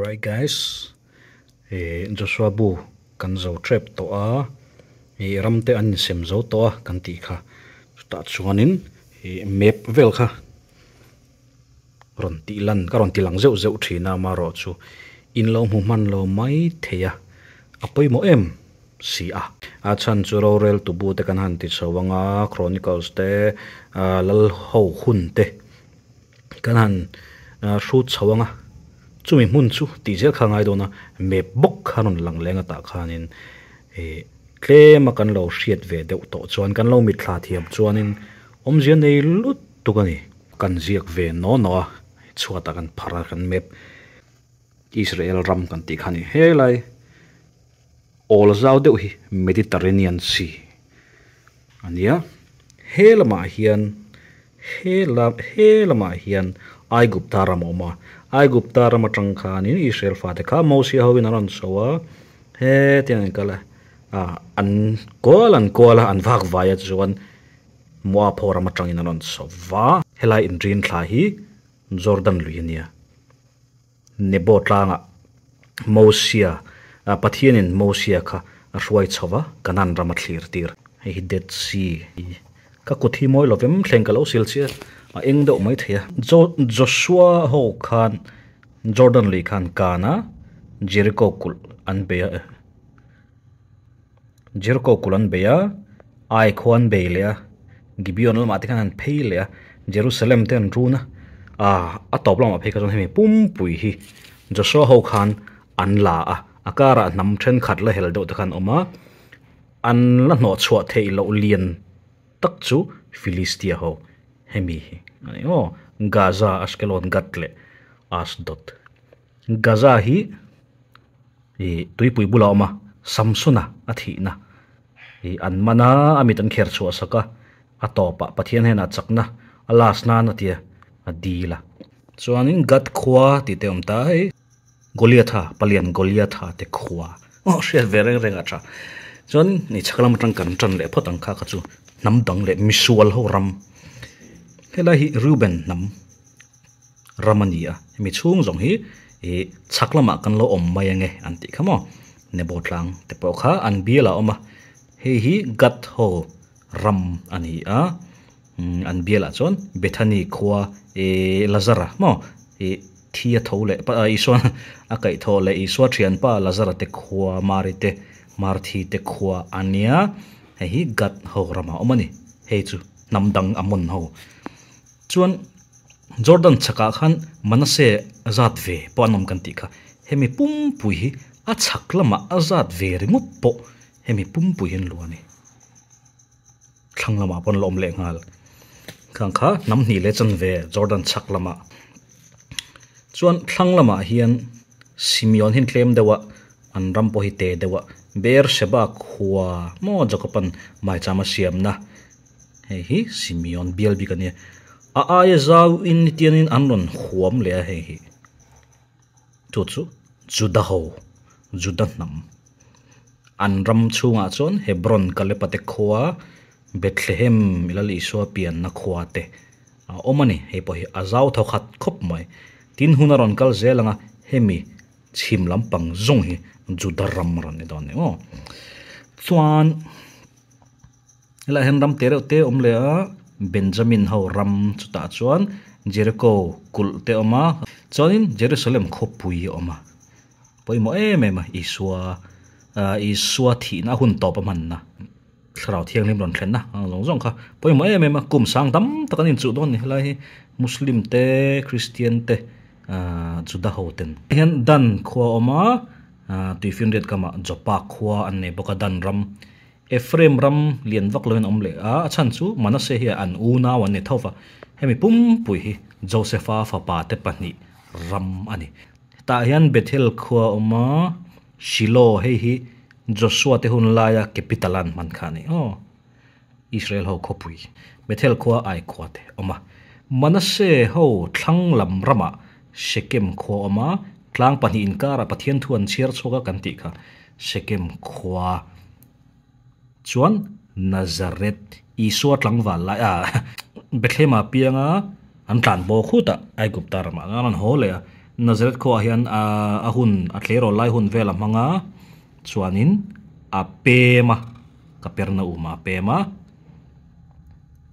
Alright guys, eh Joshua bu kan zo tep tawh a, ih ram te an insem zo tawh a kan tih kha chutah chuanin ih map vel kha rawn tih lan ka rawn ti lang zeuh zeuh thin a amaherawhchu in lo hmu hman lo mai thei a, a pawimawh em si a. A chhan chu rorel tu bu te kan han ti chho ang a, Chronicles te ah lal ho hun te. Kan han hrut chho ang a, chumi hmun chu tih zel kha a ngai dawn a, map bawk kha rawn lang leng atah khanin ih tlema kan lo hriat ve deuh tawh chuan kan lo mitthla thiam chuanin awmzia nei lut tuk a ni. Kan ziak ve naw naw a, chhuatah kan phar a kan map Israel ram kan tih kha a ni helai awl zau deuh hi Mediterranean Sea a nia he lamah hian he lam he lamah hian Aigupta ram a awm a Aigupta ram atang khanin Israel fate kha Mosia hoin an rawn chho a hetiang an kal a ah an kual an kual a an vak vai a chuan Moab ho ram atangin an rawn chho va helai inrin thla hi Jordan lui a nia. Nebo tlangah Mosia, Pathianin Mosia kha a hruai chho va, Kanan ram a thlir tir. Hei hi Dead Sea hi ka kut hi mawi lovem thleng ka lo sil chiah a eng deuh mai thei a. Joshua ho khan Jordan lui khan kan a, Jericho kulh an bei a, Jericho kulh an bei a, Ai khua an bei leh a, Gibeon lamah te khan an phei leh a, Jerusalem te an run a, ah a tawp lamah phei kha chuan hemi pumpui hi Joshua ho khan an la a, a karah hnam thenkhat la hel deuh te khan awm a, an la hnawh chhuah theih loh lian tak chu Philistia ho hemi hi a ni maw Gaza, Ashkelon, Gath leh Ashdod. Gaza hi. Ih tuipui bulah a awm a, Samsona a thihna ih an man a, a mit an kher chhuah sak a, a tawpah Pathian hnenah chakna a last nan a tia a dil a. Chuanin Gath khua tih te a awm ta hei, Goliatha, palian Goliatha te khua aw hriat ve reng reng a tha. Chuan ni chhak lam atang kan tan leh phawt ang kha kha chu hnam dang leh misual ho ram helai hi Reuben hnam. ram a ni a, hemi chhung zawng hi ih chhak lamah kan lo awm mai ange an tih kha maw, Nebo tlang te pawh kha an bial ah a awm a, hei hi Gath ho ram a ni a, an bial ah chuan Bethany khua ih Lazara maw ih thi a tho leh Isua a kaih thawh leh Isua thianpa Lazara te khua Mari te Marthi te khua a nia, hei hi Gath ho ramah a awm a ni, hei chu hnam dang Ammon ho chuan. Jordan chhakah khan Manasseh zat ve pawh an awm kan tih kha. Hemi pumpui hi a chhak lamah a zat ve ringawt pawh hemi pumpui hi an luh a ni. Thlang lamah pawh an la awm leh nghal. Khang kha hnam hnih leh chanve Jordan chhak lamah. Chuan thlang lamah hian Simeon hi an tlem deuh a, an ram pawh hi te deuh a. Beersheba khua maw Jacob-a'n maicham a siamna Hei hi Simeon bial bik a nia. A aia zau in tianin an rawn huam leh a hei hi. Chu chu Juda ho, Juda hnam. An ram chhungah chuan Hebron Kalepa te khua, Bethlehem i Lal Isua pianna khua te a awm a ni. Hei pawh hi a zau thaw khat khawp mai. Tin hun a rawn kal zel ang a, hemi chhim lampang zawng hi Juda ram a rawn ni dawn a ni aw. Chuan. Helaiah hian ram te reuh te a awm leh a, Benjamin ho ram chutah chuan Jericho kulh te a awm a, chuanin Jerusalem khawpui a awm a, pawimawh em em a Isua ah Isua thihna a hun tawp a hmanna thlarau thianghlim rawn thlenna ang zawng zawng kha pawimawh em em a, kum sang tam tak an inchuh dawn a ni helai hi Muslim te Christian te ah Juda ho ten. Hian Dan khua a awm a, ah tuifinriat kamah Joppa khua an nei bawk a Dan ram. Ephraim ram lian vak loin a awm leh a, a chhan chu Manasseh hi an unau an ni tho va, hemi pumpui hi Josepha fapa te pahnih ram a ni. Hetah hian Bethel khua a awm a, Shiloh hei hi Joshua te hun laia capital a an hman kha a ni aw, Israel ho khawpui Bethel khua Ai khua te a awm a. Manasseh ho thlang lam ramah Shechem khua a awm a, tlang pahnih inkarah Pathian thu an chhiar chhuak a kan tih kha Shechem khua chuan Nazareth Isua tlangval lai a Bethlehem-ah pianga an tlan bo khut a, Aigupta ramah an rawn haw leh a. Nazareth khuaah hian a hun a tleirawl lai hun vel a hmang a chuanin a pem a Kapernaum ah a pem a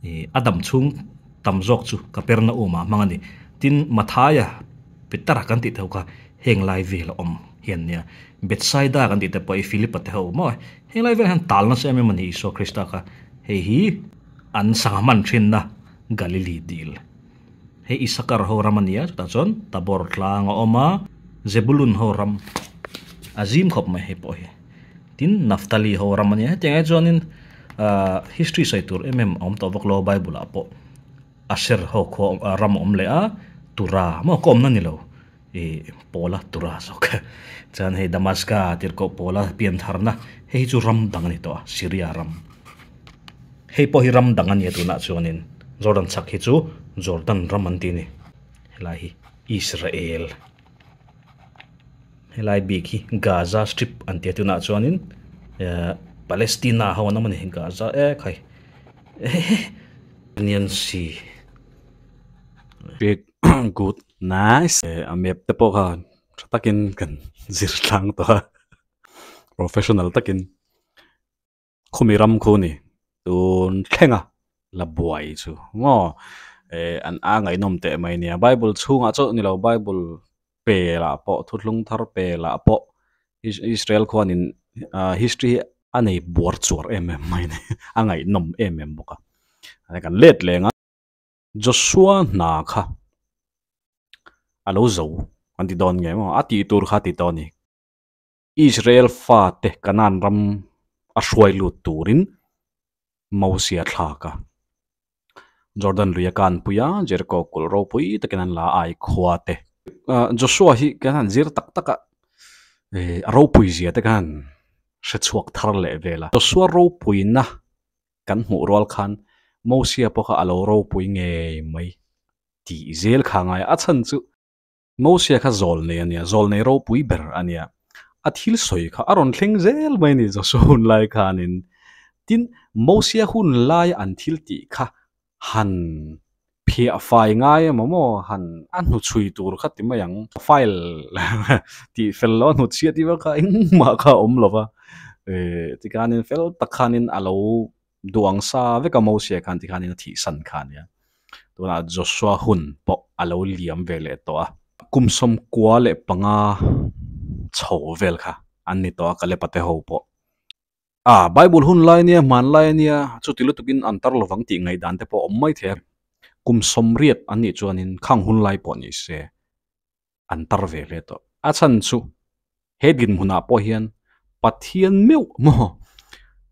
ih a dam chhung tam zawk chu Kapernaum ah a hmang a ni. Tin Mathaia Petera kan tih te ho kha heng lai vel a awm hian nia Bethsaida kan tih te pawh hi Philipa te ho maw heng lai velah hian tal nasa em em a ni Isua Krista kha hei hi an sangha hman thinna Galili dil. Hei Isakar ho ram a ni a, chutah chuan Tabor tlang a awm a, Zebulun ho ram a zim khawp mai hei pawh hi. Tin, Naphtali ho ram a ni a, hetiang ai chuanin ahh history sawi tur em em a awm tawh vak lo a Bible ah pawh Asher ho khua ram a awm leh a, Tura maw ka awmna ni lo ih Paula Tura zawk chuan hei Damaska tirhkoh Paula piantharna hei hi chu ram dang a ni tawh a, Syria ram. Hei pawh hi ram dang a nia tunah chuanin Jordan chhak hi chu Jordan ram an ti a ni. Helai hi Israel helai bik hi Gaza strip an tia tunah chuanin ehh Palestina ho an awm a ni Gaza e khai Onion sea. Big good nice a map te pawh kha tha takin kan zir tlang tawh a professional takin. Khumi ram khu ni tun thlenga la buai chu maw eh an a ngaihnawm teh mai nia bible chhungah chauh ni lo bible pe lah pawh thuthlung thar pe lah pawh Israel khuanin ah history hi a nei buar chuar em em mai a ni a ngaihnawm em em bawk a kan let leng a. Joshua hna kha a lo zo an ti dawn nge maw a tih tur kha a ti tawh a ni. Israel fate Kanaan ram a hruai lut turin Mosia thlak a. Jordan lui a kanpui a, Jericho kulh ropui takin an la a ai khua te. Joshua hi kan han zir tak tak a, a ropui zia te khan hre chhuak thar leh vel a. Joshua ropuina kan hmuh rual khan Mosia pawh kha a lo ropui ngei mai tih zel kha a ngai a, a chhan chu Mosia kha zawl nei a nia, zawl nei ropui ber a nia. A thil sawi kha a rawn thleng zel mai a ni Joshua hun lai khanin. Tin, Mosia hun laia an thil tih kha han phiah fai ngai emaw maw, han a hnuchhui tur kha ti mai ang. File tih fel loh a hnuchhiah tih vel kha engmah kha a awm lo va. Tikhanin fel tak khanin a lo Duang sa veka Mosia khan tikhanin a thihsan kha a nia. Tunah Joshua hun pawh a lo liam ve leh tawh a. Kum 95 chho vel kha an ni tawh a Kalepa te ho pawh. A, Bible hun lai ania, hmanlai ania, chuti lutukin an tar lovang tih ngaihdan te pawh a awm mai thei a. Kum 80 an nih chuanin khang hun lai pawh ni se an tar ve hle tawh. A chhan chu he dinhmunah pawh hian Pathian meuh maw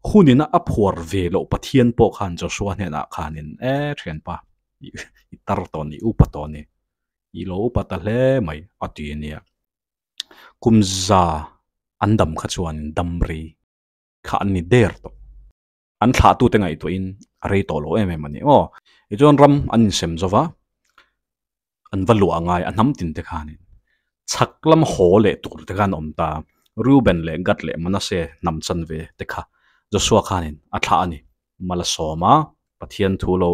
hunina a phuar ve loh Pathian pawh khan Joshua hnenah khanin e thianpa i tar tawh ni, upa tawh ni, i lo upa ta hle mai a ti a nia. Kum za an dam kha chuanin dam rei kha an ni der tawh. An thlahtute ngaihtuahin a rei tawh lo em em a ni aw. Tichuan ram an insem zo va, an va luah ngai a hnam tin te khanin chhak lam haw leh tur te khan a awm ta. Reuben leh Gad leh Manasseh hnam chanve te kha Joshua khanin a thlah a ni. Malasawm a, Pathian thu lo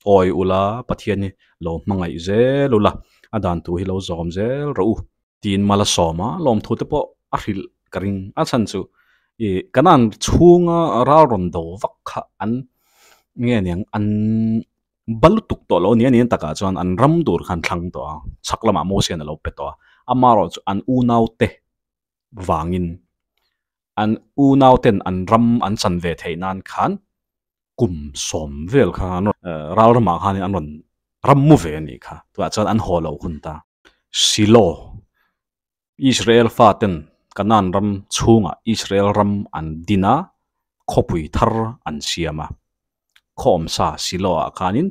awi ula, Pathian hi lo hmangaih zel ula, a dan thu hi lo zawm zel rawh u. Tiin Malasawm a, lawmthu te pawh a hrilh ka ring. A chhan chu ih Kanaan chhunga ral rawn do vak kha an nge niang an ba lutuk tawh lo a ni a ni ang takah chuan an ram tur kha an thlang tawh a, chhak lamah Mosian a lo pe tawh a, amaherawhchu an unaute vangin an unauten an ram an chan ve theih nan khan kum sawm vel kha an rawn ral ramah khanin an rawn ram mu ve a nih kha, tunah chuan an haw lo hun ta. Silo, Israel faten Kanaan ram chhungah Israel ram an din a, khawpui thar an siam a. Khaw awmsa Silo-ah khanin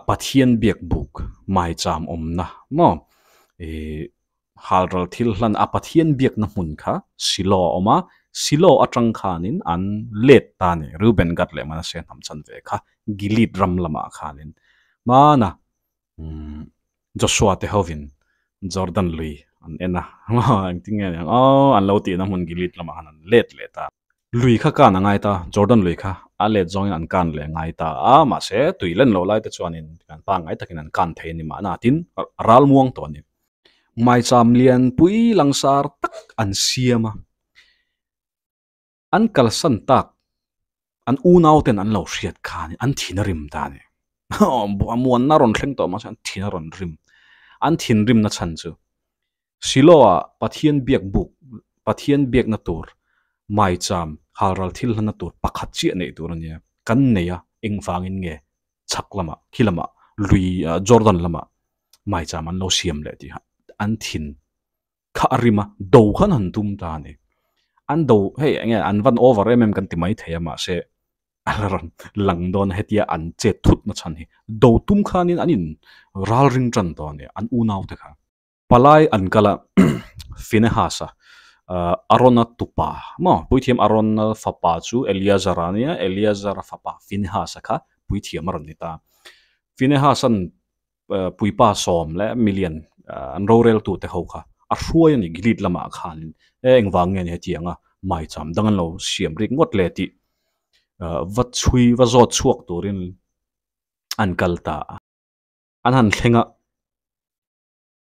Pathian biak buk maicham awmna maw ih halral thil hlan a Pathian biakna hmun kha Silo a awm a, Silo atang khanin an let ta a ni, Reuben, Gad leh Manasseh hnam chanve kha Gilead ram lamah khanin hmana umm Joshua te hovin Jordan lui an en a, engtin nge niang aw an lo tihna hmun Gilead lamah khan an let leh ta. Lui kha kan a ngai ta, Jordan lui kha a let zawngin an kan leh ngai ta a, mahse tui len loh lai te chuanin kan pangngai takin an kan thei a ni mahna tin a ral muang tawh a ni. Maicham lianpui langsar tak an siam a, an kalsan tak an unau ten an lo hriat khan an thin a rim ta a ni. Muanna rawn thleng tawh mahse an thin a rawn rim. An thinrimna chhan chu Shiloh-ah Pathian biak buk, Pathian biakna tur, maicham, halral thil hlanna tur pakhat chiah neih tur a nia. Kan nei a, engvangin nge chhak lamah, khi lamah, lui Jordan lamah maicham an lo siam leh tih an thin kha a rim a, do khan han tum ta a ni. An do, hei enge an van over em em kan ti mai thei a, mahse a la rawn lang dawn a, hetia an chet thut na chhan hi do tum khanin an in ralring tan tawh a ni, an unau te kha. Palai an kal a, Finehas-a, Arona tupa maw, puithiam Arona fapa chu Eleazar-a a nia, Eleazar-a fapa Finehas-a kha puithiam a rawn ni ta. Finehas-a'n puipa sawm leh million an roreltute ho kha a hruai a ni Gilead lamah khanin e engvang nge ni hetiang a maicham dang an lo siam rik ngawt le tih va chhui va zawt chhuak turin an kal ta a. An han thleng a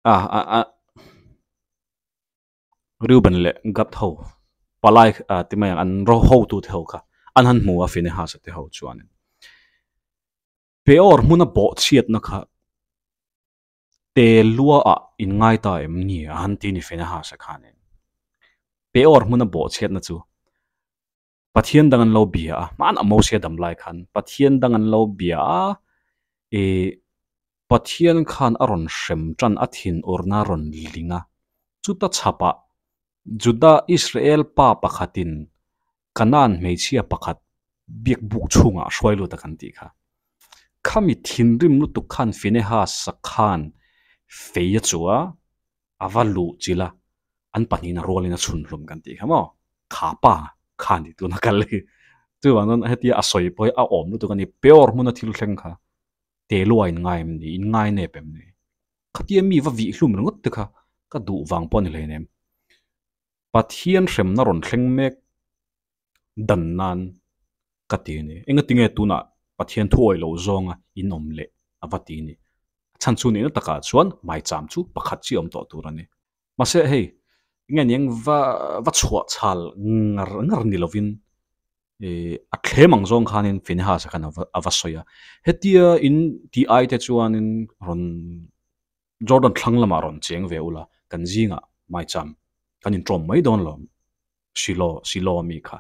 a a Reuben leh Gad ho palai ti mai ang an ro hotute ho kha an han hmu a Finehas-a te ho chuanin. Peor hmuna bawhchhiatna kha te luaah in ngai ta em ni a han ti ni Finehas-a khanin. Peor hmuna bawhchhiatna chu Pathian dang an lo bia a, hmanah Mosia dam lai khan Pathian dang an lo bia a, ih Pathian khan a rawn hrem tan a thinurna rawn ling a, chuta chhapah Juda Israel pa pakhatin Kanaan hmeichhia pakhat biak buk chhungah a hruai lut a kan tih kha. Khami thinrim lutuk khan Finehas-a khan fei a chu a, a va luh chilh a, an pahnihin a rualin a chhun hlum kan tih kha maw? Kha pa kha ni tuna kal hi. Chuvang chuan hetia a sawi pawh hi a awm lutuk a ni. Peor hmuna thil thleng kha Telua in ngai em ni? In ngai nep em ni? Khatia mi va vih hlum ringawt te kha ka duh vang pawh a ni hleinem. Pathian hremna rawn thleng mek dan nan ka ti a ni. Engatinge tunah Pathian thu awih loh zawnga in awm leh a va ti a ni. A chhan chu nihna takah chuan maicham chu pakhat chi awm tawh tur a ni. Mahse hei, enge niang va va chhuah chhal ngar ngar ni lovin ih a thlem ang zawng khanin Finehas-a khan a va sawi a. Hetia in tih ai te chuanin rawn Jordan thlang lamah rawn cheng ve ula, kan zingah maicham kan inṭawm mai dawn lo, Shiloh, Shiloh ami kha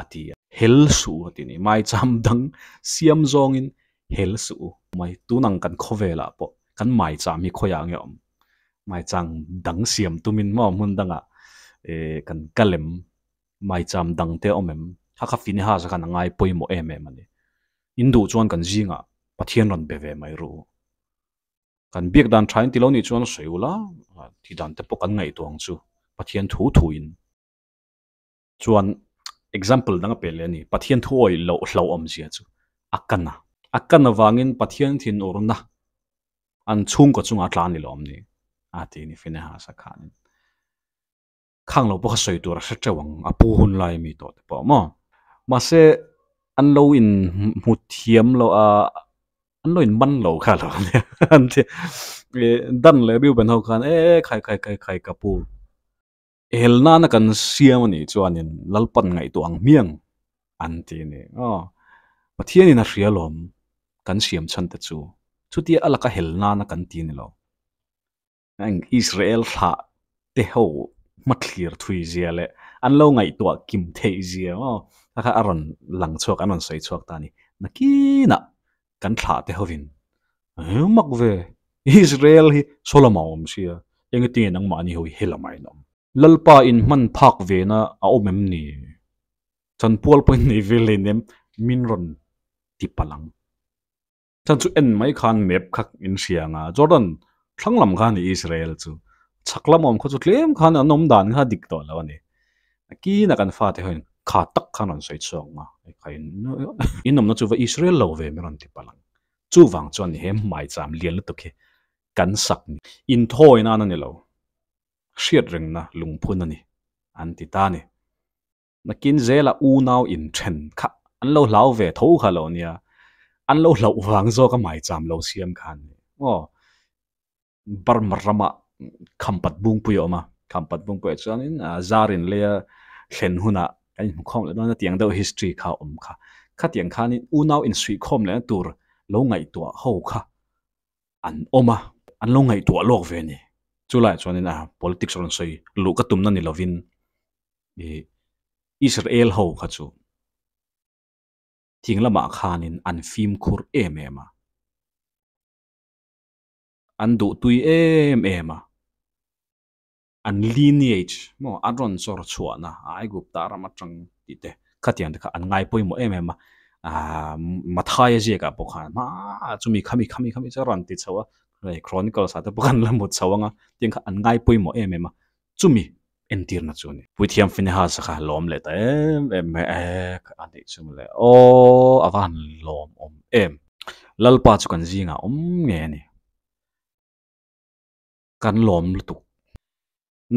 a ti a. Hel suh u a ti ni, maicham dang siam zawngin hel suh u. Mai tunang kan khawvelah pawh kan maicham hi khawiah nge awm? Maicham dang siam tumin maw hmun dangah eh kan kal em? Maicham dang te awm em? Kha kha Finehas-a khan a ngai pawimawh em em a ni. In duh chuan kan zingah Pathian rawn be ve mai ru. Kan biak dan tha in ti lo nih chuan sawi ula, tih dan te pawh kan ngaihtuah ang chu Pathian thu thu in. Chuan example dang a pe leh a ni, Pathian thu awih loh hlauhawm zia chu a kan a. A kan avangin Pathian thinurna an chhungkaw chungah a tla a ni lawm ni a ti a ni Finehas-a khanin. Khang lo pawh kha sawi tur a hre teuh ang, a pu hun lai ami tawh te pawh maw. Mahse an lo in hmu thiam lo a, an lo in man lo kha lo ania an ti ih Dan leh Reuben ho khan e khai khai khai khai ka pu hel nana kan siam a nih chuanin Lalpan ngaihtuah ang hmiang an ti a ni aw. Pathianin a hria lawm kan siam chhan te chu chutia a laka hel nana kan ti a ni lo. Heng Israel thlah te ho hmathlir thui zia leh an lo ngaihtuah kim theih zia maw kha kha a rawn lang chhuak an rawn sawi chhuak ta a ni. Nakinah kan thlah te hovin mak ve Israel hi saw lamah a awm sia engatinge nangmahni ho hi he lamah in awm. Lalpa in hman phak ve na a awm em ni? Chanpual pawhin nei vel hleinem min rawn ti palh ang. Chan chu en mai khan map kha in hria ang a, Jordan thlang lam kha a ni Israel chu, chhak lam awm kha chu tlem khan an awm dan kha a dik tawh lo a ni. Kina kan fate ho in kha tak khan rawn sawi chhuak ang a, kha in in awmna chu va Israel lo ve min rawn ti palh ang. Chuvang chuan ni he hmaicham lian lutuk hi kan sak ni. Inthawi nan a ni lo, hriat rengna lungphun a ni an ti ta a ni. Nakin zela unau inthen kha an lo hlau ve tho kha lo nia. An lo hlauh vang zawk a maicham lo siam kha an ni maw. Burma rama Khampat Bungpui a awm a, Khampat Bungpuiah chuanin Zarin leia thlen hunah kan inhmukhawm leh dawn a tiang deuh history kha a awm kha. Khatiang khanin unau insuihkhawm lehna tur lo ngaihtuah ho kha an awm a, an lo ngaihtuah lawk ve a ni. Chu laiah chuanin a politics rawn sawi luh ka tumna ni lovin ih Israel ho kha chu thing lamah khanin an fimkhur em em a, an duhtui em em a, an lineage maw an rawn chawr chhuahna Aigupta ram atang tih te khatiang te kha an ngai pawimawh em em a, aaa Mathaia ziakah pawh khan hma chumi khami khami khami chu a rawn ti chho a, hei Chronicles ah te pawh khan la hmu chho ang a, tiang kha an ngai pawimawh em em a, chumi entirna chu a ni. Puithiam Finehasa kha lawm leh ta em em mai a, a nih chu mawle aw a va han lawmawm em. Lalpa chu kan zingah awm ngei a ni. Kan lawm lutuk.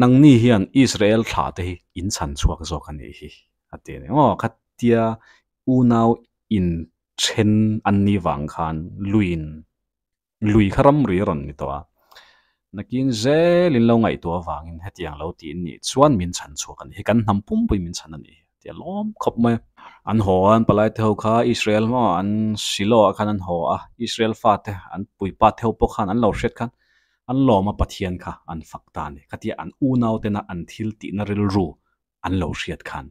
Nangni hian Israel thla te hi in chhan chhuak zawk a nih hi a ti a ni. Aw khatia unau in then an ni vang khan luiin lui kha ramri a rawn ni tawh a. Nakin zelin lo ngaihtuah avangin hetiang lo tiin nih chuan min chhan chhuak a ni hi. Kan hnam pumpui min chhan a ni hi a ti a lawm khawp mai a. An haw a, an palai te ho kha Israel maw an Shiloh ah khan an haw a, Israel fate an puipa te ho pawh khan an lo hriat khan an lawm a Pathian kha an fak ta a ni. Khatia an unau tena an thil tihna rilru an lo hriat khan.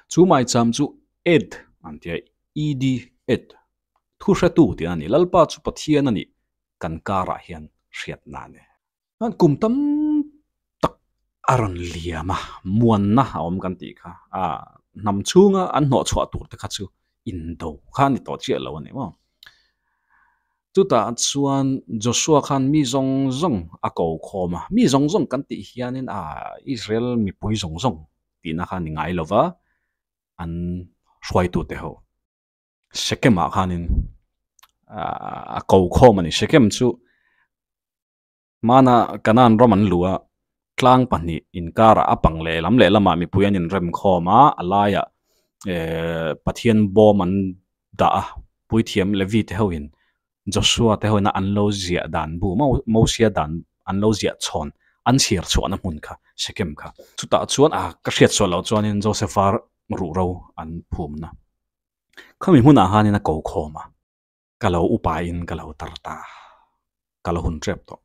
Chu maicham chu Ed an ti a, ED, Ed, thu hretu tih a ni. Lalpa chu Pathian a nih kan karah hian hriatna a ni. Chuan kum tam tak a rawn liam a, muanna a awm kan tih kha, a hnam chhunga an hnawh chhuah tur te kha chu indo kha a ni tawh chiah lo a ni maw. Chutah chuan Joshua khan mi zawng zawng a ko khawm a, mi zawng zawng kan tih hianin a Israel mipui zawng zawng tihna kha a ni ngai lo va, an hruaitute ho. Shekem ah khanin a ko khawm a ni. Shekem chu hmana Canaan ram an luh a, tlang pahnih inkarah a pang lehlam lehlamah mipui an inrem khawm a, a laiah Pathian bawm an dah a, puithiam Levi te hoin Joshua te hoina an lo ziah dan bu Mosia dan an lo ziah chhawn an chhiar chhuahna hmun kha Shekem kha. Chutah chuan a ka hriat sual loh chuanin Josepha ruhro an phumna. Khami hmunah khanin a ko khawm a, ka lo upain ka lo tar ta, ka lo hun tep tawh.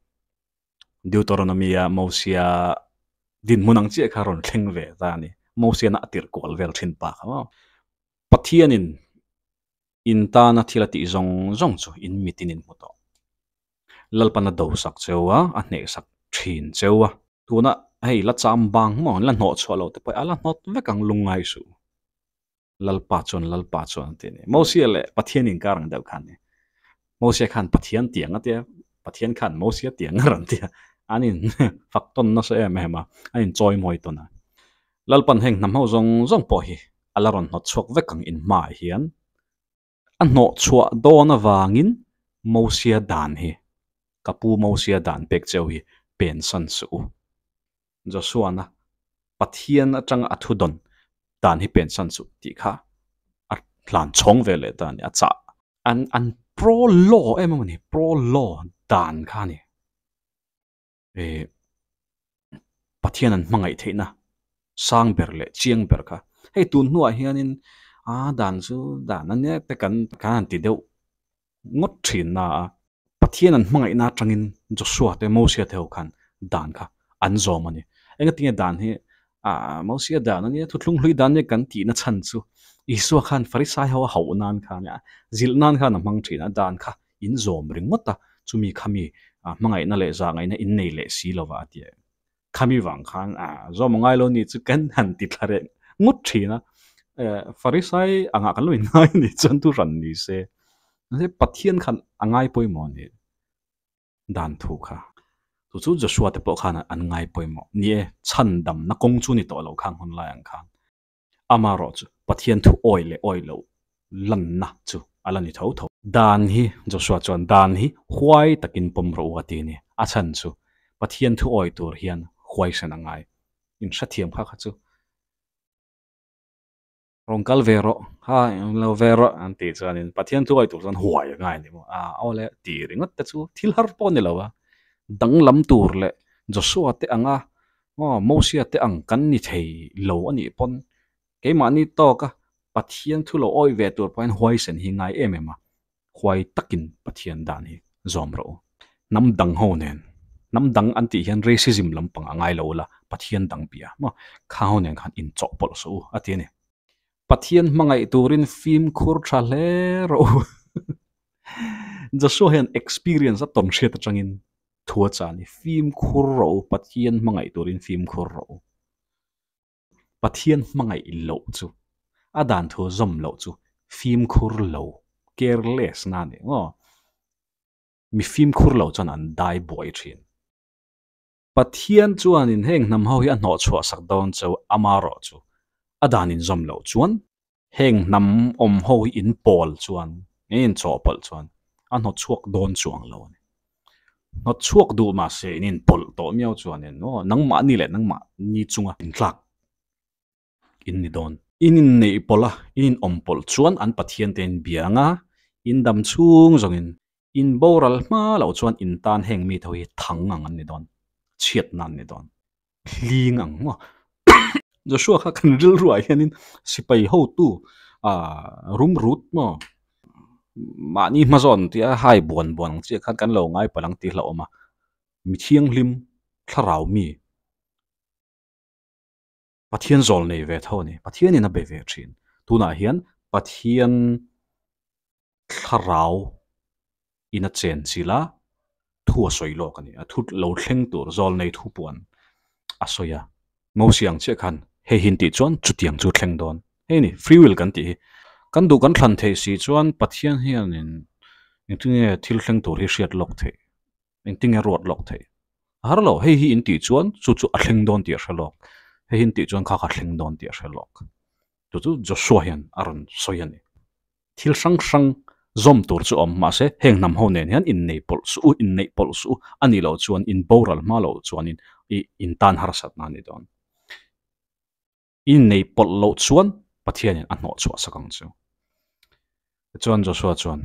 Deuteronomy-a Mosia dinhmun ang chiah kha rawn thleng ve ta a ni. Mosiana a tirh kual vel thin pa kha maw. Pathianin in tana thil a tih zawng zawng chu in mitin in hmu tawh. Lalpan a do sak cheu a, a hneh sak thin cheu a. Tuna hei la cham bang maw, la hnawh chhuah loh te pawh a la hnawt vek ang lungngai suh. Lalpa chuan Lalpa chuan a ti a ni. Mosia leh Pathian inkar ang deuh khan ni. Mosia khan Pathian tiang a tia, Pathian khan Mosia tiang a rawn tia. An in fak tawn nasa em em a, an in chawi mawi tawn a. Lalpan heng hnam ho zawng zawng pawh hi a la rawn hnawt chhuak vek ang in hmaah hian. A hnawh chhuah dawn avangin Mosia dan hi, ka pu Mosia dan pek cheu hi pensan suh u. Joshua-na Pathian atanga a thu dawn dan hi pensan suh tih kha a hlan chhawng ve leh ta a ni, a chah. An an pro law em em a ni, pro law dan kha a ni. Ih Pathian an hmangaih theihna sang ber leh chiang ber kha. Hei tun hnuah hianin a dan chu dan a nia te kan kan han ti deuh ngawt thin na a. Pathian an hmangaihna atangin Joshua te Mosia te ho khan dan kha an zawm a ni. Engatinge dan hi ah Mosia dan a nia thuthlung hlui dan nia kan tihna chhan chu Isua khan Farisai ho a hauh nan khan zilh nan khan a hmang thin a, dan kha in zawm ringawt a, chumi khami hmangaihna leh zahngaihna in nei leh si lova a ti a. Khami vang khan zawm a ngai lo ni chu kan han ti thla reng ngawt thin a, Farisai angah kan lo inngai a nih chuan thu hran ni se, mahse Pathian khan a ngai pawimawh a ni dan thu kha. Chu chu Joshua te pawh khan an ngai pawimawh. Ni e, chhandamna kawng chu ni tawh lo khang hun lai ang khan. Amaherawh chu Pathian thu awi leh awi loh lanna chu a la ni tho tho. Dan hi, Joshua chuan dan hi huai takin pawm rawh u a ti a ni. A chhan chu Pathian thu awi tur hian huaisen a ngai. In hrethiam kha kha chu. Rawn kal ve rawh, ha lo ve rawh an tih chuanin Pathian thu ai tur chuan huai a ngai a ni maw? A aw le tih ringawt te chu thil har pawh a ni lo a, danglam tur leh Joshua te anga maw Mosia te ang kan ni thei lo a nih pawn keimahni tawka Pathian thu lo awi ve tur pawhin huaisen hi ngai em em a, huai takin Pathian dan hi zawm rawh u. Hnam dang ho nen, hnam dang an tih hian racism lampang a ngai lo ula, Pathian dang bia maw kha ho nen khan inchawhpawlh suh u a ti a ni. Pathian hmangaih turin fimkhur tha hle rawh u. Joshua hian experience a tawn hriat atangin thu a chah a ni, fimkhur rawh u, Pathian hmangaih turin fimkhur rawh u. Pathian hmangaih loh chu, a dan thu zawm loh chu fimkhur lo, careless na a ni maw? Mi fimkhur lo chuan an dai buai thin. Pathian chuanin heng hnam ho hi a hnawh chhuah sak dawn cheu amarawh chu a dan in zawm loh chuan heng hnam awm ho hi in pawl chuan, in inchawhpawlh chuan a hnawt chhuak dawn chuang lo a ni. Hnawt chhuak duh mahse in inpawlh tawh miau chuanin aw nangmahni leh nangmahni chunga intlak in ni dawn. In inneih pawlh a, in inawm pawlh chuan an Pathian te in bia anga in dam chhung zawngin in boral hma loh chuan in tan heng mi tho hi thang ang an ni dawn, chhiatna an ni dawn. Hling ang maw? Joshua kha kan rilruah hianin sipai hotu ah rum rut maw? Mahni hmazawn tia hai buan buan ang chiah khan kan lo ngai palh ang tih hlauhawm a, mi thianghlim thlarau mi Pathian zawl nei ve tho a ni. Pathianin a be ve thin. Tunah hian Pathian thlarau in a chen chilh a, thu a sawi lawk a ni. A thu lo thleng tur zawl nei thu puan a sawi a. Mosia ang chiah khan hei hi an tih chuan chutiang chu thleng dawn. Hei ni, free will kan tih hi. Kan duh kan thlan theih si chuan Pathian hianin engtinge thil thleng tur hi hriat lawk theih. Engtinge ruat lawk theih? A har lo, hei hi in tih chuan chu chu a thleng dawn tih a hre lawk. Hei hi in tih chuan kha kha thleng dawn tih a hre lawk. Chu chu Joshua hian a rawn sawi a ni. Thil hrang hrang zawm tur chu awm mahse heng hnam ho nen hian innei pawlh suh u, inneih pawlh suh u, a nih loh chuan in boral hma loh chuanin i in tan harsatna a ni dawn. I nei pawlh loh chuan Pathianin a hnawh chhuah sak ang chu. Tichuan Joshua chuan,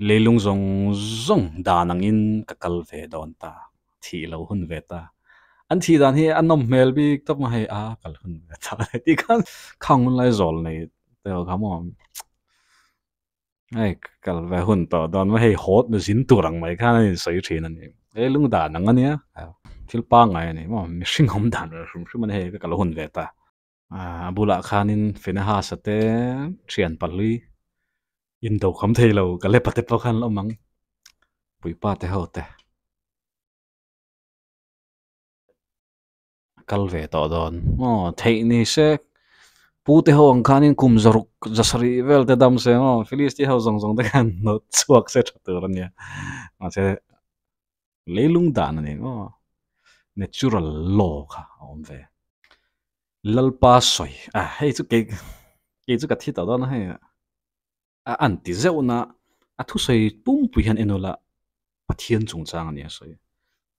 Leilung zawng zawng dan angin ka kal ve dawn ta, thih lo hun ve ta. An thih dan hi a nawm hmel bik tawp mai hei, a kal hun ve ta tih khan khang hun lai zawl nei deuh kha maw. Hei kal ve hun tawh dawn mai hei haw zin tur ang mai khan a insawi thin a ni. He lung dan ang a nia, thil pangngai a ni maw, mihring awm dan hrim hrim a ni hei ka kal hun ve ta. A bulah khanin Finehasa te thian pahlui indo kham thei lo Kalepa te pawh khan an awm ang, puipa te ho te. Kal ve tawh dawn maw theih ni se pu te ho ang khanin kum zaruk zasarih vel te dam se maw Philistia ho zawng zawng te khan hnawt chhuak se tha tur a nia mahse leilung dan a ni maw natural law kha a awm ve Lalpa sawi a hei chu kei kei chu ka thi tawh dawn a hei a an ti zeuh na a thusawi pumpui hian en ula Pathian chungchang a ni a sawi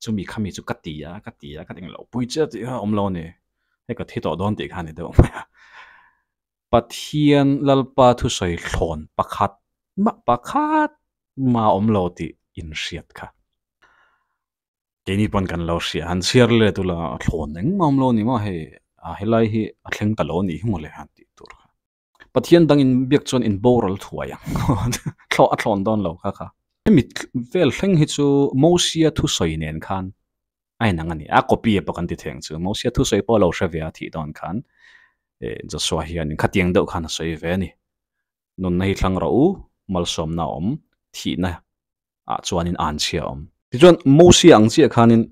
chumi khami chu ka ti a ka ti a ka ti englo pui chiah tih kha a awm lo a ni hei ka thi tawh dawn tih kha a ni deuh mai a Pathian Lalpa thusawi thlawn pakhat mah pakhat mah a awm lo tih inhriat kha keini pawn kan lo hria han chhiar let ula a thlawn engmah a awm lo a ni maw hei a helai hi a thleng ta lo a nih hi mawle han tih tur kha. Pathian dang in biak chuan in boral thuai ang thlawh a thlawn dawn lo kha kha. Hemi vel thleng hi chu Mosia thusawi nen khan a inang a ni. A copy pawh kan ti thei ang chu. Mosia thusawi pawh a lo hre ve a thih dawn khan Joshua hianin khatiang deuh khan a sawi ve a ni. Nunna hi thlang rawh u, malsawmna a awm, thihna ah chuanin anchhia a awm. Tichuan Mosia ang chiah khanin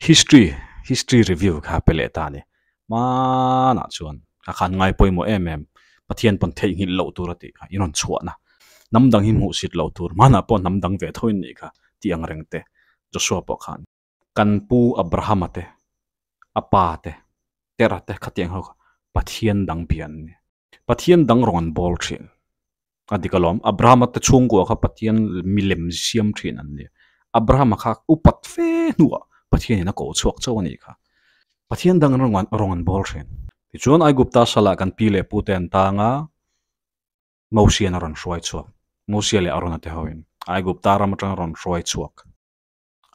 history, history review kha pe leh ta a ni. Hmanah chuan ka khan ngai pawimawh em em, Pathian pawn theihnghilh loh tur a tih kha, i rawn chhuahna hnam dang hi hmuhsit loh tur, hmanah pawh hnam dang ve tho in nih kha tih ang reng te Joshua pawh khan kan pu Abrahama te, a pa te, Tera te khatiang ho kha Pathian dang bia an ni. Pathian dang rawn an bawl thin. A dik alawm, Abrahama te chhungkua kha Pathian milem siam thin an ni. Abrahama kha upat fe hnuah Pathianin a ko chhuak chauh a nih kha. Pathian dang rawn an bawl thin. Tichuan Aigupta salah kan pi leh pute an tang a, Mosian a rawn hruai chhuak. Mosia leh Arona te hoin Aigupta ram atang a rawn hruai chhuak.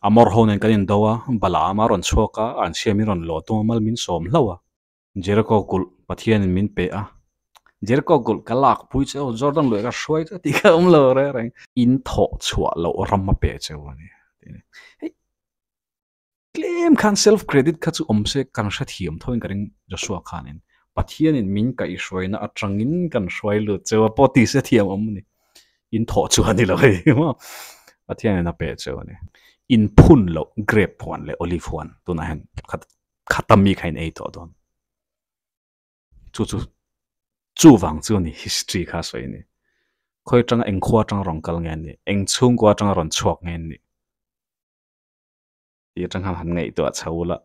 Amor ho nen kan indo a, Balaam a rawn chhuak a, an chhia min rawn lawh tum a, mal min sawm hlauh a. Jericho kulh Pathianin min pe a, Jericho kulh ka lak pui che u, Jordan luih ka hruai che tih kha awm lo reng reng. In thawh chhuah loh ram a pe che u a ni. Hei tlem khan self credit kha chu awm se kan hrethiam tho in ka ring Joshua khanin Pathianin min kaihhruaina atangin kan hruai lut cheu a pawh ti se thiam awm a ni. In thawh chu a ni lo hei maw Pathianin a pe cheu a ni. In phun loh grape huan leh olive huan tunah hian khat khata mi kha in ei tawh dawn. Chu chu chuvang chu a ni history kha a sawi a ni. Khawi atanga eng khua atanga rawn kal nge an nih eng chhungkua atanga rawn chhuak nge an nih. Tih atang khan han ngaihtuah chho ula,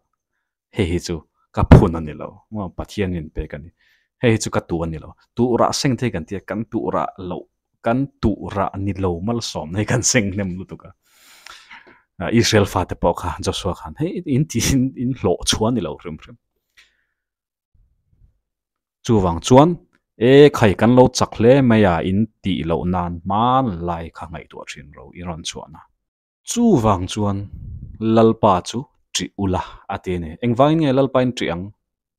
hei hi chu ka phun a ni lo, maw Pathian in pek a ni. Hei hi chu ka tuh a ni lo. Tuh rah seng thei kan ti a, kan tuh rah loh, kan tuh rah ni lo malsawmna hi kan seng hnem lutuk a. Israel fate pawh kha Joshua khan hei in tih in hlawh chhuah a ni lo hrim hrim. Chuvang chuan e khai kan lo chak hle mai a in tih loh nan hmanlai kha ngaihtuah thin ro i rawn chhuahna. Chuvang chuan Lalpa chu ṭih ula a ti a ni. Engvangin nge Lalpa in ṭih ang?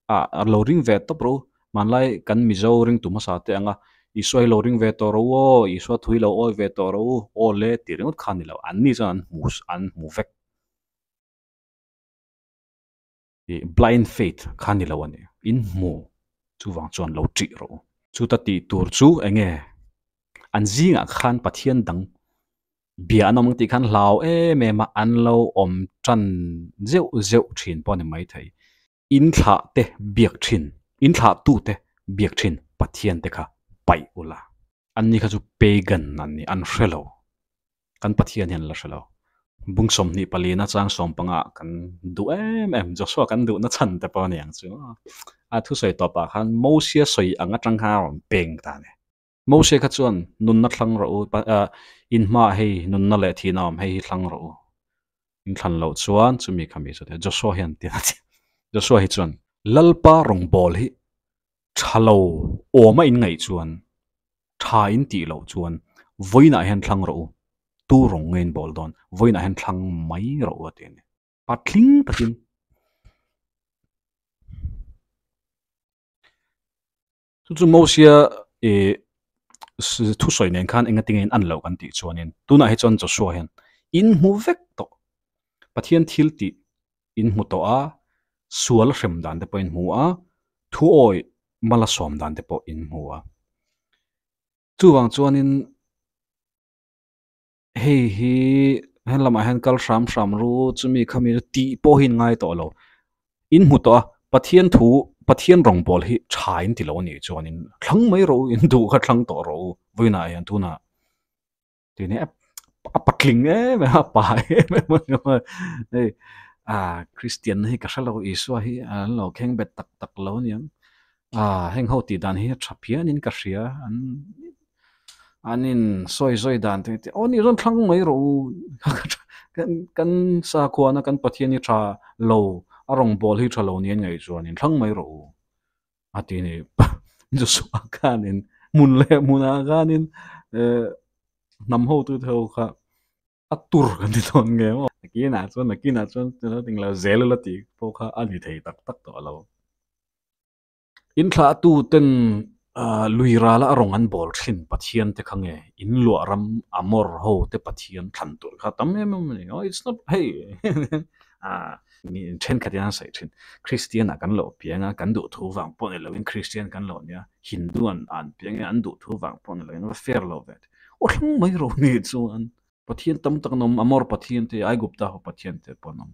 A, a lo ring ve tawp ro. Hmanlai kan Mizo ringtu hmasa te anga Isua hi lo ring ve tawh ro aw, Isua thu hi lo awi ve tawh ro aw le tih ringawt kha a ni lo. Anni chuan an hmu an hmu vek. I blind faith kha a ni lo a ni. In hmu chuvang chuan lo ṭih rawh u. Chuta tih tur chu eng nge? An zingah khan Pathian dang bia an awm ang tih khan hlau em em a, an lo awm tan zeuh zeuh thin pawh a ni maithei. In thlah te biak thin, in thlah tu te biak thin Pathian te kha paih ula. Anni kha chu pagan an ni, an hre lo. Kan Pathian hian la hre lo. Bung 24 na chang 15 ah kan duh em em, Joshua kan duhna chhan te pawh a ni ang chu. A thusawi tawpah khan Mosia sawi ang atang khan a rawn peng ta a ni. Mose kha chuan nunna thlang rawh u, in hmaah hei nunna leh thihna a awm, hei hi thlang rawh u. In thlan loh chuan chumi kha mi chu ti a, Joshua hian ti a ti. Joshua hi chuan Lalpa rawngbâwl hi tha lo awma in ngaih chuan, tha in tih loh chuan vawiinah hian thlang rawh u, tu rawng nge in bâwl dawn, vawiinah hian thlang mai rawh u a ti a ni. Patling takin. Chu chu Mosia ih thusawi nen khan enga tinge in an loh kan tih chuanin tunah hi chuan Joshua hian in hmu vek tawh Pathian thil tih in hmu tawh a, sual hrem dan te pawh in hmu a, thu awi mala sawm dan te pawh in hmu a. Chuvang chuanin hei hi he lamah hian kal hram hram ru chumi khami chu tih pawh hi in ngai tawh lo in hmu tawh a Pathian thu Pathian rawngbâwl hi tha in ti lo a nih chuanin thlang mai rawh u in duh kha thlang tawh rawh u vawiinah hian tunah tih nia a patling em em a pa em em a ni a hei ah Kristian hi ka hre lo Isua hi an lo kheng bet tak tak lo a niang ah heng ho tih dan hi a tha phianin ka hria an. An in sawi sawi dan te te aw ni rawn thlang mai rawh u kan kan sakhuana kan Pathian hi tha lo a rawngbâwl hi tha lo niin ngaih chuan in thlang mai rawh u a ti ni Joshua khanin hmun leh hmunah khanin eh hnam hotute ho kha a tur kan ti dawn nge maw nakinah chuan nakinah chuan eng lo zel ula tih pawh kha a ni thei tak tak tawh lo. In thlahtu ten lui rala a rawng an bawl thin Pathian te kha nge in luah ram Amor ho te Pathian thlan tur kha tam em em a ni. Oh it's not hei mi thenkhat hian an sawi thin Christian ah kan loh piang a kan duh thu vang pawh ni loin Christian kan loh nia Hindu an an piang e an duh thu vang pawh ni loin va fair lo ve aw thlang mai ro ni chuan Pathian tam tak an awm Amor Pathian te Aigupta ho Pathian te pawh an awm.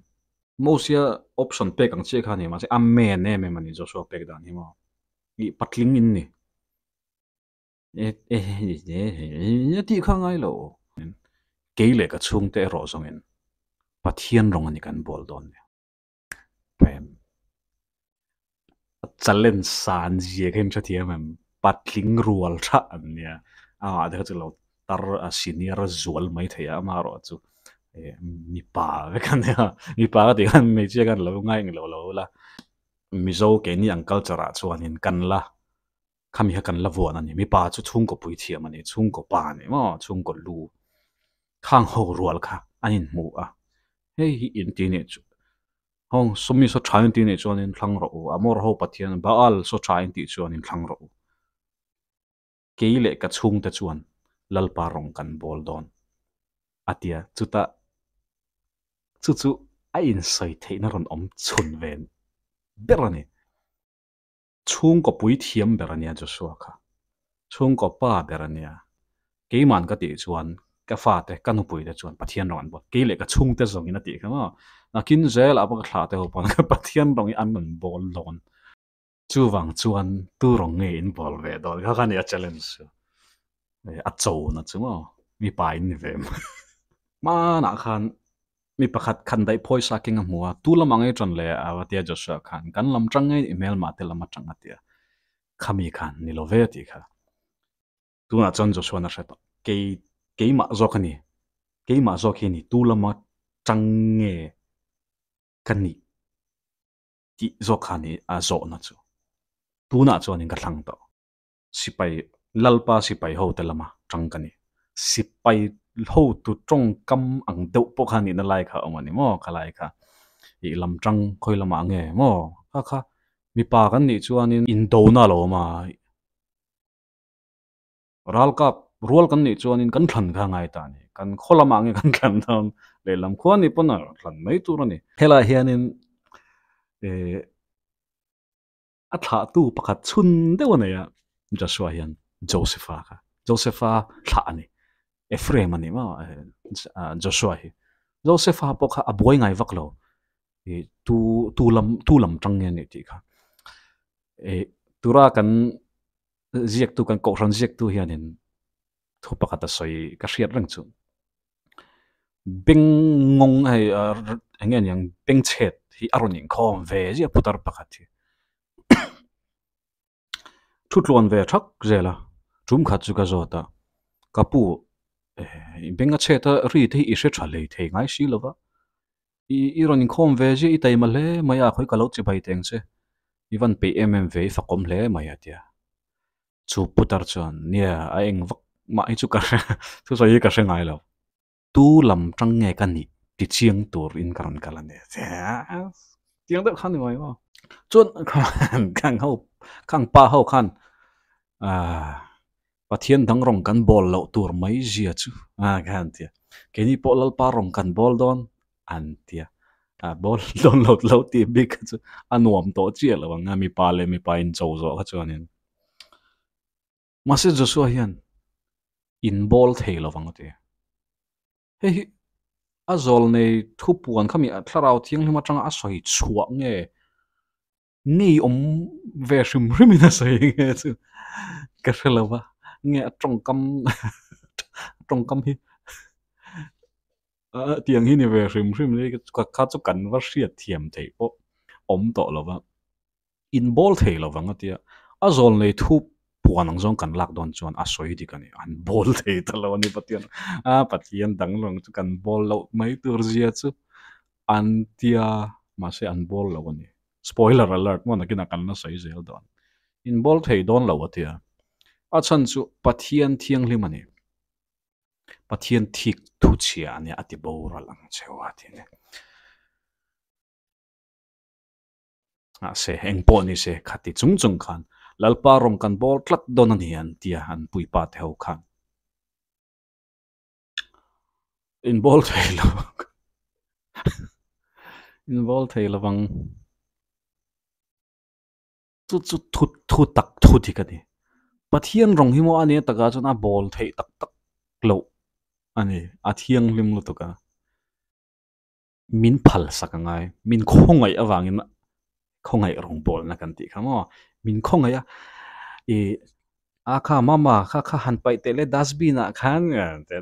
Mosia option pek ang chiah kha a ni mahse amen em em a ni Joshua pek dan hi maw ih patling in ni e tih kha ngai lo kei leh ka chhungte erawh zawngin Pathian rawng a ni kan bawl dawn nia a challenge san zia kha in hrethiam em patling rual thah an nia amah te kha chu lo tar a senior zual mai thei a amaherawh chu eh mipa vek a nia mipa ka tih khan hmeichhia khan lo ngaih ngilo lo la. Mizo keini ang culture ah chuanin kan la khami kha kan la vuan a ni. Mipa chu chhungkaw pui thiam a ni, chhungkaw pa a ni maw, chhungkaw lu khang ho rual kha an inhmu a. Hei hi inti nih chu hawng sawmi saw tha inti nih chuanin thlang rawh u, Amor ho Pathian Baal saw tha intih chuanin thlang rawh u. Kei leh ka chhungte chuan Lalpa rawng kan bawl dawn a tia chutah chu chu a insawi theihna rawn awm chhun ve ber a ni. Chhungkaw pui thiam ber a nia Joshua kha. Chhungkaw pa ber a nia. Keiman ka tih chuan ka fate, ka nupuite chuan Pathian rawng an bawl. Kei leh ka chhungte zawngin a tih kha maw. Nakin zelah pawh ka thlah te ho pawn Pathian rawng hi an rawn bawl dawn. Chuvang chuan tu rawng nge in bawl ve dawn kha kha ni a challenge chu. A cho na chu maw mipa in ni ve mai. Hmanah khan mi pakhat khan daih phawisa keng a hmu a, tu lamah nge ṭan le a va tia Joshua khan kan lam ṭang nge i hmelmah te lam aṭang a tia. Khami khan ni lo ve a tih kha. Tunah chuan Joshua-na hre tawh. Kei, keimah zawk a ni. Keimah zawk hi ni tu lama ṭang nge ka nih tih zawk kha ni a zawhna chu. Tunah chuanin ka thlang tawh. Sipai, Lalpa sipai hote lama ṭang ka ni. Sipai hotu ṭawngkam ang deuh pawh kha nihna lai kha a awm a ni maw? Kha lai kha i lam ṭang khawi lamah nge maw? Kha kha mipa kan nih chuanin indona a lo awm a. Ralkap rual kan nih chuanin kan thlan kha ngai ta a ni. Kan khaw lamah nge kan thlan dawn? Lehlam khua ni pawn a thlan mai tur a ni. Helaiah hianin eh a thlahtu pakhat chhun deuh a nei a, Joshua hian Josepha kha. Josepha thlah a ni. Ephraim a ni maw Joshua hi. Josepha pawh kha a buai ngai vak lo. Ih tu tu lam tu lam tang nge a nih tih kha. Eh tura kan ziaktu kan kohhran ziaktu hianin thu pakhat a sawi ka hriat reng chu. Beng ngawng hei eng nge niang beng chhet hi a rawn inkhawm ve ziah putar pakhat hi. Thu tluan ve thak zel a, tum khat chu ka zawt a, ka pu beng a chhet a ri te hi i hre tha hlei thei ngai si lo va, I i rawn inkhawm ve ziah i taima hle mai a, khawi ka lo chibai teng che, i van peih em em ve, i fakawm hle mai a tia. Chu putar chuan, nia, a eng vak mah hi chu ka hre, thusawi hi ka hre ngai lo. Tu lam tang nge ka nih ti chiang tur in ka rawn kal a ni a tia. Tiang deuh khan ni mai maw. Chuan khang ho, khang pa ho khan aah Pathian dang rawng kan bawl loh tur mai zia chu a kha an tia. Keini pawh Lalpa rawng kan bawl dawn an tia. A bawl dawn lo lo tih bik kha chu a nuam tawh chiah lo ang a mipa leh mipa incho zawh kha chuanin. Mahse Joshua hian in bawl thei lo vang a ti. Hei hi a zawl nei thupuan kha mi thlarau thianghlim atanga a sawi chhuah nge Ngei awm ve hrim hrim in a sawi nge chu ka hre lo va, nge a tawngkam a tawngkam hi tiang hi ni ve hrim hrim ni kha chu kan va hriat thiam theih pawh awm tawh lo va, in bawl thei lo vang a tia, a zawl nei thu puan ang zawng kan lak dawn chuan a sawi dik a ni, an bawl thei ta lo a ni Pathian a Pathian dang lawng chu kan bawl loh mai tur zia chu an tia mahse an bawl lo a ni. Spoiler alert maw nakinah kan la sawi zel dawn. In bawl thei dawn lo a tia. A chhan chu Pathian thianghlim a ni. Pathian thik thu chhia a nia a ti boral ang cheu a ti a ni. Mahse eng pawh ni se khati chung chung khan Lalpa rawng kan bawl tlat dawn a ni an tia an puipa te ho khan. In bawl thei lo in bawl thei lo vang chu chu thu thu tak thu dik a ni Pathian rawng hi maw a nia takah chuan a bawl theih tak tak loh a ni a thianghlim lutuk a. Min phal sak a ngai, min khawngaih avangin khawngaih rawngbawlna kan tih kha maw, min khawngaih a ih a kha mama kha kha han paih teh le dustbin ah khan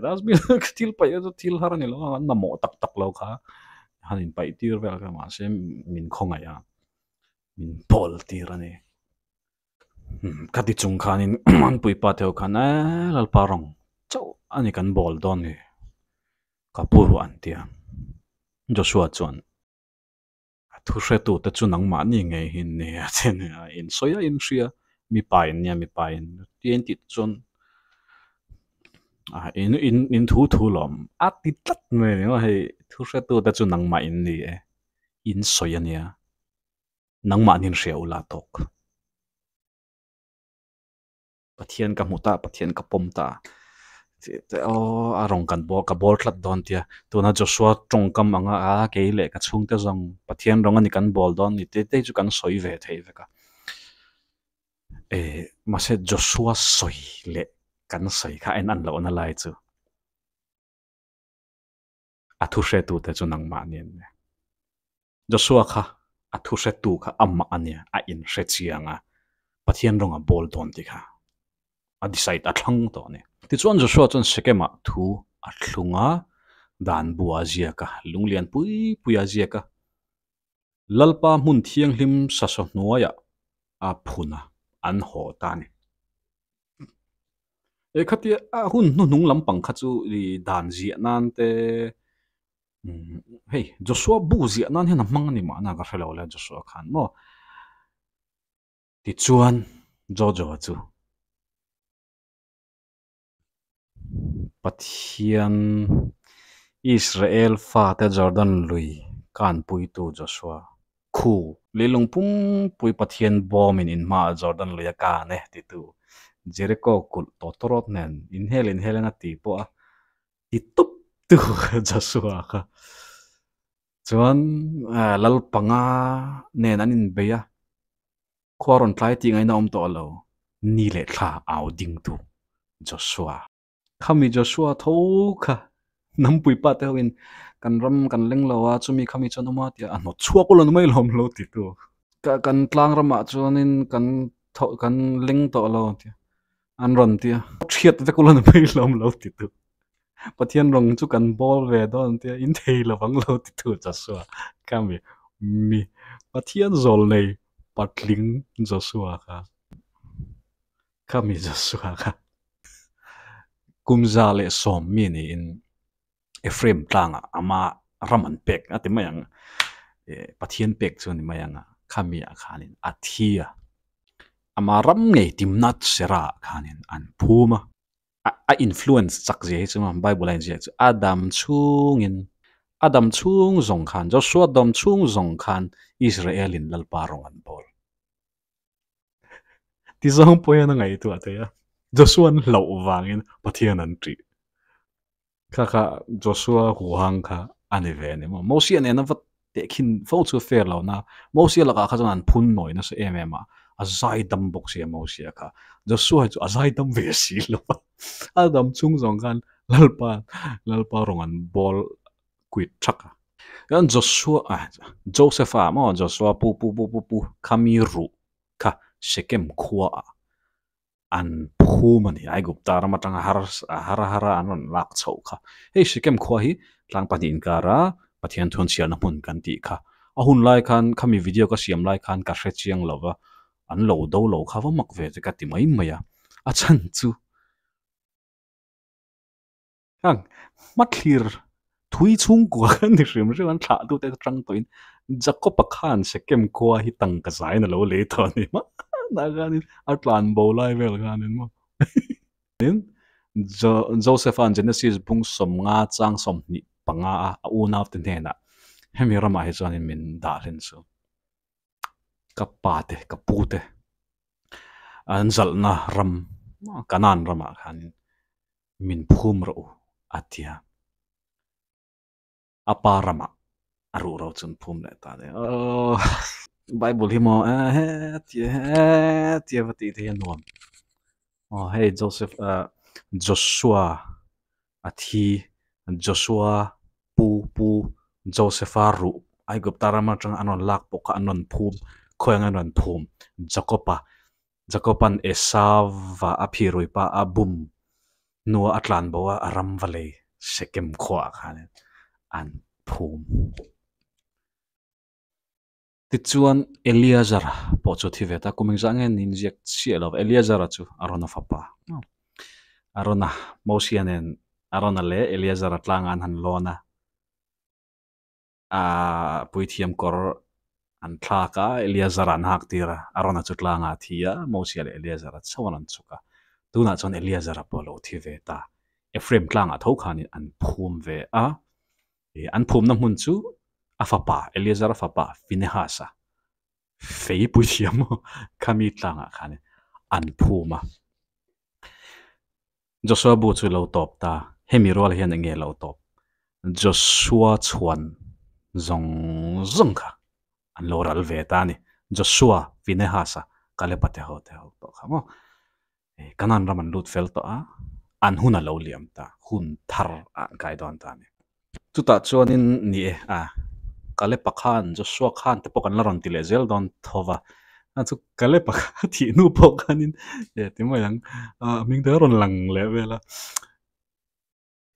dustbin ah thil paih chu thil har a ni lo a an mamawh tak tak lo kha han in paih tir vel kha mahse min khawngaih a min bawl tir a ni ka ti chung khanin an puipa te ho khan eee Lalpa rawng chauh a ni kan bawl dawn ni. Ka pu an ti a, Joshua chuan Thuhretute chu nangmahni ngei hi nia che nia in sawi a in hria mipa in nia mipa in tia in tih chuan ah in in in thu thu lawm a ti tlat mai a ni maw hei thuhretute chu nangmah in ni e in sawi a nia nangmahni in hria ula tawk. Pathian ka hmu ta, Pathian ka pawm ta tih te aw a rawn kan bawl ka bawl tlat dawn tia tuna Joshua tawngkam anga a kei leh ka chhungte zawng Pathian rawng a ni kan bawl dawn ni tih te chu kan sawi ve thei vek a eh mahse Joshua sawi leh kan sawi kha a in an lohna lai chu a thu hretute chu nangmahni an ni. Joshua kha a thu hretu kha amah a nia, a inhre chiang a, Pathian rawnga bawl dawn tih kha a decide a thlang tawh a ni. Tichuan Joshua chuan Shechem-ah thu a thlung a, dan bu a ziak a, lunglian pui pui a ziak a, Lalpa hmun thianghlim sasaw hnuaiah a phun a, an haw ta a ni. E khatia a hun hnuhnung lampang kha chu i dan ziah nan te hei Joshua bu ziah nan hian a hmang a ni mahna ka hre lo le Joshua khan maw tichuan Jojo chu Pathian Israel fate Jordan lui kanpuitu Joshua khu leilung pumpui Pathian bawmin in hmaah Jordan lui a kan e titu Jericho kulh tawtawrawt nen inhel inhel in a ti pawh a ti tup tu Joshua kha chuan Lalpanga nen an inbei a. Khua rawn tlai tih ngaihna awm tawh lo, ni leh thla au dingtu Joshua. Khami Joshua tho kha nampui pa te hoin kan ram kan leng lo a, chumi khami chuan awm a tia a hnawt chhuak ula ni mai lawm lo titu. Ka kan tlang ramah chuanin kan tho kan leng tawh lo tia an rawn tia thiat vek ula ni mai lawm lo titu. Pathian rawng chu kan bawl ve dawn tia in thei lovang lo titu Joshua khami mi Pathian zawl nei Patling Joshua kha khami Joshua kha kumza leh sawm mi niin Ephraim tlangah ama ram an pek a ti mai ang Pathian pek chu a ni mai ang a khami ah khanin a thi a ama ram ngei Timnath Serah ah khanin an phum a. A influence chak zia hi chu Bible a inziak chu a dam chhungin a dam chhung zawng khan Joshua dam chhung zawng khan Israel in Lalpa rawng an bawl. Ti zawng pawh hian a ngaihtuah thei a, Joshua an hlauh vangin Pathian an ṭih. Kha kha Joshua huhang kha a ni ve a ni maw? Mosia nena va tehkhin fo chu a fair lo na, Mosia lakah kha chuan an phun nawi nasa em em a, a zai dam bawk sia Mosia kha. Joshua hi chu a zai dam ve si lo a, a dam chhung zawng khan Lalpa Lalpa rawn an bawl quit thak a. Chuan Joshua ah Joseph-a maw Joshua pu pu pu pu pu khami ruh kha Shekem khuaah an phum a ni. Aigupta ram atanga har har hara an rawn lak chhoh kha. Hei Shekem khua hi tlang pahnih inkara Pathian thuanchhiarna hmun kan tih kha. A hun lai khan khami video ka siam lai khan ka hre chiang lo va, an lo do lo kha va mak ve che ka ti mai mai a. A chhan chu Hang hmathlir thui chhungkua kha ni hrim hrim an thlah tute atang tawhin Jacob-a khan Shekem khua hi tangka zain a lo lei tawh a ni maw tah khanin a tlan bo lai vel khanin maw tin Joseph-a'n Genesis bung sawmnga chang 25 a a unaute hnenah hemi ramah hi chuanin min dah hlen chu ka pa te ka pu te an zalhna ram Canaan ramah khanin min phum rawh u a ti a, a pa ramah a ruh ro chu an phum leh ta a ni. Aww Bible hi maw he tia he tia va tih te hi a nuam. Aw hei Joseph ah Joshua a thi Joshua pu pu Joseph-a ruh Aigupta ram atanga an rawn lak pawh kha an rawn phum khawi ang an rawn phum Jacob-a Jakoban Esauva a phirui pa a bum hnua a tlan bo a, a ram va lei Shekem khuaah khanin an phum. Tichuan, Eleazara pawh chu a thi ve ta. Kum engzah nge niin ziak chiah lo va, Eleazara chu Arona fapa. Arona, Mosia nen Arona leh Eleazara tlangah an han lawn a, a puithiam kawr. An thlak a, Eleazara an hak tir a, Arona chu tlangah a thi a, Mosia leh Eleazara chauh an rawn chhuk a. Tunah chuan Eleazara pawh a lo thi ve ta. Ephraim tlangah tho khanin an phum ve a, an phumna hmun chu a fapa, Eleazara fapa Phinehas-a fei puithiam khami tlangah khanin an phum a. Joshua bu chu lo tawp ta, hemi rual hian eng nge lo tawp? Joshua chhuan zawng zawng kha an lo ral ve ta a ni. Joshua, Phinehas-a, Kaleb-a te ho te ho tawh kha maw? Kanaan ram an lut fel tawh a, an hun a lo liam ta, hun thar ah an kai dawn ta a ni. Chutah chuanin ni e, a Kalepa khan Joshua khan te pawh kan la rawn ti leh zel dawn tho va, a chu Kalepa kha thih hnu pawh khanin e ti mai ang, a hming te a rawn lang leh vel a.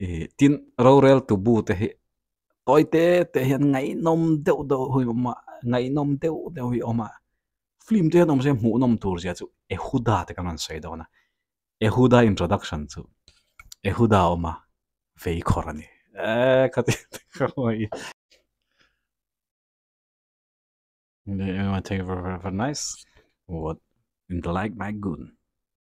Ih tin rorel tu bu te hi tawi te te hian ngaihnawm deuh deuh hi a awm a, ngaihnawm deuh deuh hi a awm a, film te hian awm se hmuhnawm tur zia chu Ehuda te kan rawn sawi dawn a. Ehuda introduction chu Ehuda awm a vei khawr a ni. Eee ka ti ka hmuh i. Thank you very, very nice. What in the like my gun.